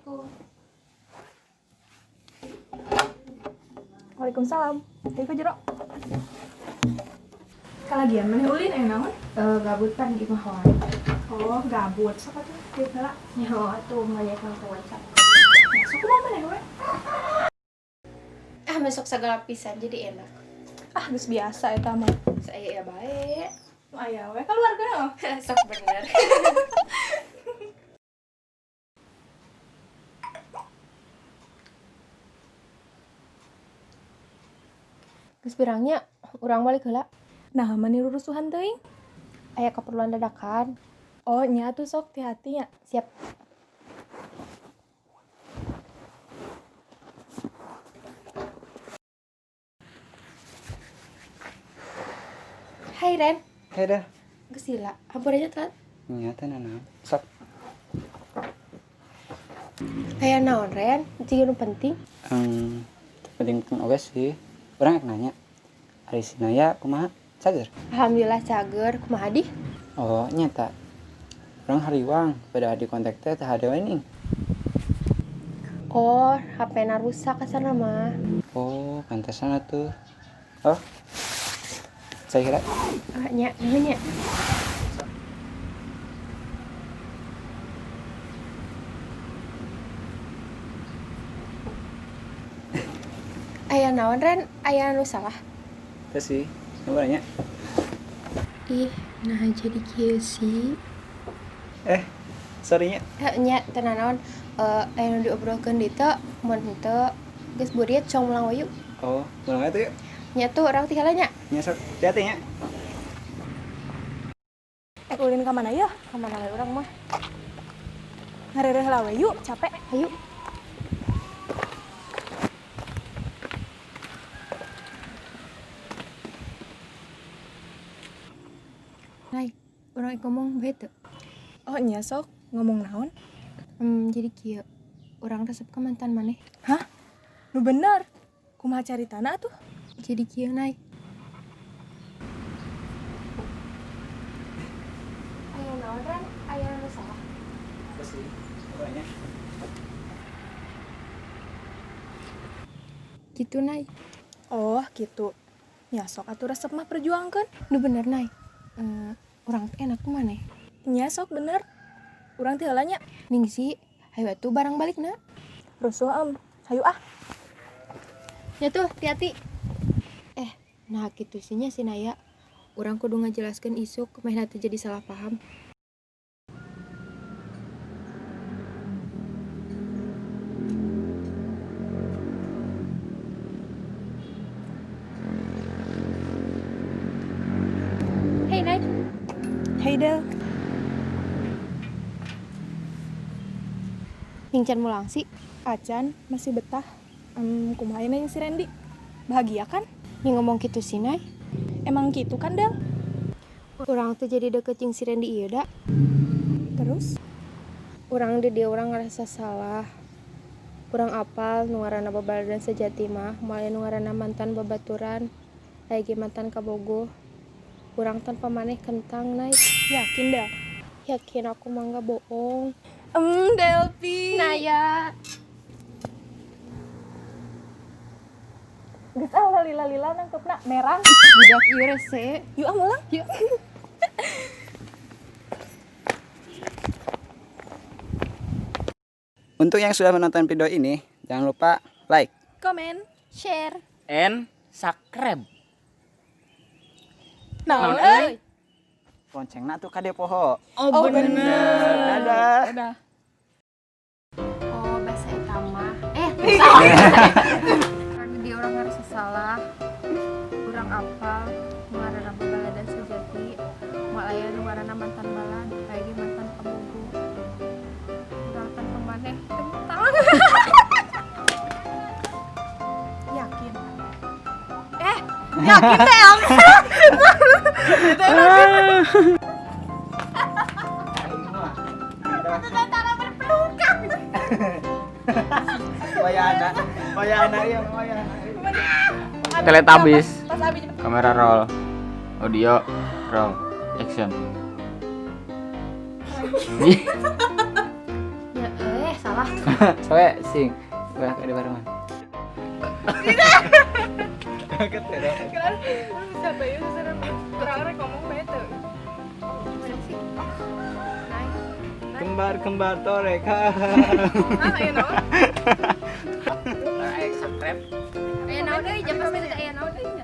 Assalamualaikum. Waalaikumsalam. Ayo ke jero. Kalagian maneh ulin aya naon? Gabut pan di imah wae. Oh, gabut. Sok atuh, dieu heula. Nyaho atuh banyak yang ke WhatsApp. Ya, sok kumaha maneh we? Ah, besok segala pisan jadi enak. Ah, geus biasa eta mah. Saya ya baik. Nu aya we keluarga. Sok bener. Geus pirangnya urang balik heula. Nah, mani rurusuhan teuing. Aya keperluan dadakan. Oh, nya atuh sok hati-hati nya. Siap. Hai Ren, Hei dah. geus lila. Hampur aja telat. Nya teh nanaon. Sok. Aya naon Ren? Jika nu penting. Penting-penting oge sih. Urang rek nanya. Ari si Naya kumaha? Cager? Alhamdulillah cager, kumaha dih? Oh, nyata. Urang hariwang pada di kontak teh teh ada ning. Oh, HP-na rusak kasarna mah. Oh, pantesan atuh. Oh. Saya kira Ah, nya, nuhun nya. Aya naon Ren? Aya nu salah? teh sih. Coba nanya. Ih, nah jadi kieu sih. Sorry nya. Nya teu nanaon. Aya nu diobrolkeun dieu teu, mun henteu geus buriet cong mulang we yuk. Oh, mulang atuh yuk. Nya tuh urang tinggal nya. Nya sok hati-hati nya. Ulin ka mana ya? Ka mana we urang mah? Ngarereh lah we yuk, capek. Hayu. Nay, urang rek ngomong bae teu? Oh, nya sok ngomong naon? Jadi kieu. Urang resep ka mantan maneh. Hah? Nu bener. Kumaha caritana atuh? Jadi kieu, Nay. Aya naon Ren? Aya nu salah? Teh sih. Coba nanya. Gitu, Nay. Oh, gitu. Nya sok atuh resep mah perjuangkeun. Nu bener, Nay. Urang teh enak maneh. Nya sok bener. Urang teh heula nya. Ningsi, hayu atuh barang balik na. Rusuh em. Hayu ah. Ya tuh, hati-hati. Nah kitu sih nya si Naya. Urang kudu ngajelaskeun isuk meh teu jadi salah paham. Hey Nay, Hey Del. Ning can mulang sih. Acan masih betah. Kumaha yang si Randy? Bahagia kan? Ning ngomong kitu sih Nay. Emang gitu kan Del? Urang teh jadi deket jeung si Randy ieu da. Terus? Urang di dia urang ngerasa salah. Urang apal nu ngaranna babaladan sejati mah, moal nu ngaranna mantan babaturan, lagi mantan kabogoh. Urang tanpa maneh kentang Nay. Yakin Del? Yakin aku mah nggak bohong. Delpi. Naya. Geus ah lila-lila nangkepna merang. Budak ieu rese. Yuk ah mulang. Yuk. Untuk yang sudah menonton video ini, jangan lupa like, Komen. Share. And subscribe. Naon Naon, euy? Loncengna tuh kade poho. Oh, Oh, bener. Dadah. Dadah. Oh, bahasa eta mah. Karena dia orang ngerasa salah. Urang apal nu ngaranna babaladan sejati, moal aya nu ngaranna mantan balad, lagi mantan kabogoh. Urang tanpa maneh kentang. Yakin. Yakin Del. Wayana, wayana iya, wayana. Teletubbies. Pas abi Kamera roll. Audio roll. Action. Ya salah. Salah. Soalnya sing ulah ada barengan. Kira urang bisa bae susah urang rek ngomong bae teu. Mana sih? Naik. Kembar kembar torek. Ah, aya naon? Like, subscribe. Aya naon deui, jam pas teh aya naon deui.